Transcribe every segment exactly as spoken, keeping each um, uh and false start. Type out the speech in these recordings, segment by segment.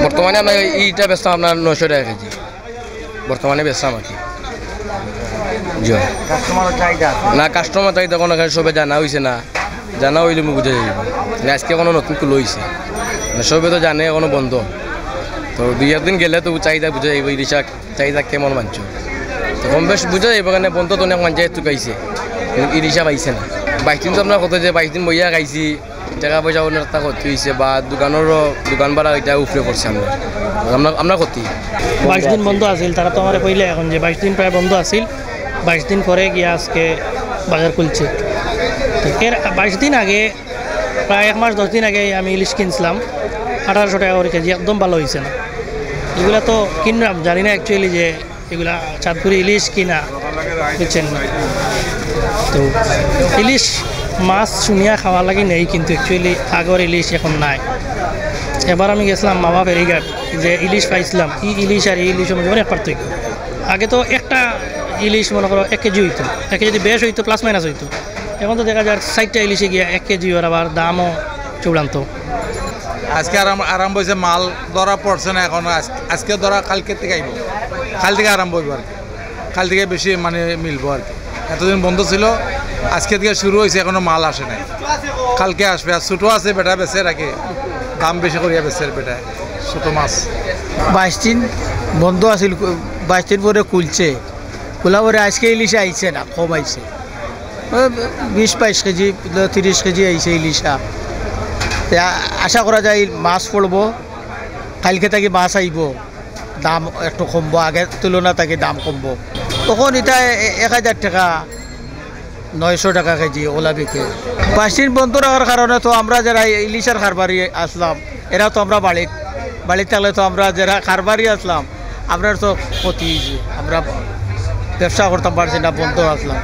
বর্তমানে আমরা এইটা বেচতাম আপনার নয়শো টাকা কেজি, বর্তমানে বেচতাম আর কি। জি। কাস্টমারও চাহিদা আছে? না, কাস্টমার চাহিদা কোনো কারণে সবে জানা হইছে না, জানা হইলে আমি বুঝা যাইব। মানে আজকে কোনো নতুন খুলা হইছে, মানে সবে তো জানে এখনো বন্ধ। তো দুই একদিন গেলে তো চাহিদা বুঝা যাইব, ইলিশা চাহিদা কেমন মানছো। তো কম বেশ বুঝা যাইব, কারণ বন্ধ তো অনেক মানুষ চুকাইছে, কিন্তু ইলিশা পাইছে না। বাইশ দিন তো আমরা কত যে বাইশ দিন বইয়া খাইছি, টাকা পয়সা অনেক একটা ক্ষতি হইছে, বা দোকানেরও, দোকান ভাড়া এটা উপরে পড়ছে আমরা, আমরা, আমরা ক্ষতি। বাইশ দিন বন্ধ আছিল, তারা তো আমারে কইলে এখন যে বাইশ দিন প্রায় বন্ধ আছিল, বাইশ দিন পরে গিয়া আজকে বাজার খুলছে। তো এর বাইশ দিন আগে, প্রায় এক মাস দশ দিন আগে আমি ইলিশ কিনছিলাম আঠারোশো টাকা করে কেজি, একদম ভালো হইছে না। এগুলা তো কিনলাম, জানি না actually যে এগুলা চাঁদপুরি ইলিশ কিনা, বুঝছেন? তো ইলিশ মাছ শুনিয়া খাওয়া লাগি নেই, কিন্তু actually আগর ইলিশ এখন নাই। এবার আমি গেছিলাম মাওয়া ফেরিঘাট, যে ইলিশ পাইছিলাম, এই ইলিশ আর এই ইলিশের মধ্যে অনেক পার্থক্য। আগে তো একটা ইলিশ মনে করো এক কেজি হইতো, এক কেজি যদি বেশ হইতো, প্লাস মাইনাস হইতো। এখন তো দেখা যায় চারটা ইলিশে গিয়া এক কেজি, ওর আবার দামও চূড়ান্ত। আজকে আরাম-, আরম্ভ হয়েছে, মাল ধরা পড়ছে না এখন। আজ-, আজকে ধরা, কালকে থেকে আইব, কাল থেকে আরম্ভ হইব আর কি। কাল থেকে বেশি মানে মিলবো আর কি। এতদিন বন্ধ ছিল, আজকে থেকে শুরু হয়েছে, এখনো মাল আসে নাই, কালকে আসবে। আর ছোটো আছে, বেটা বেচে রাখে, দাম বেশি করিয়া বেচে বেটা, ছোটো মাছ। বাইশ দিন বন্ধ আছিল, বাইশ দিন পরে খুলছে, খোলা পরে আজকে ইলিশে আইছে না, কম আইছে। ওই বিশ বাইশ কেজি, তিরিশ কেজি আইছে ইলিশা। তে আ-, আশা করা যায় মাছ পড়বো, কালকে থাকি মাছ আইব, দাম একটু কমবো, আগের তুলনা থাকি দাম কমবো। তখন এটা এ-, এক হাজার টাকা, নয়শো টাকা কেজি ওলা বিকে। বাইশ দিন বন্ধ রাখার কারণে তো আমরা যারা ইলিশার কারবারি আসলাম, এরা তো আমরা বাড়িত, বাড়িত থাকলে তো আমরা যারা কারবারি আসলাম, আমরার তো ক্ষতি হয়েছে, আমরা ব্যবসা করতাম পারছি না, বন্ধ আসলাম।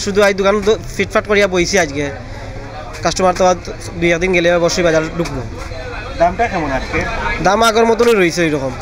শুধু এই দোকান দ-, ফিটফাট করিয়া বইছি আজকে, কাস্টমার তো আর দুই একদিন গেলে অবশ্যই বাজার ঢুকবো। দামটা কেমন আজকে? দাম আগের মতনই রয়েছে ওই রকম।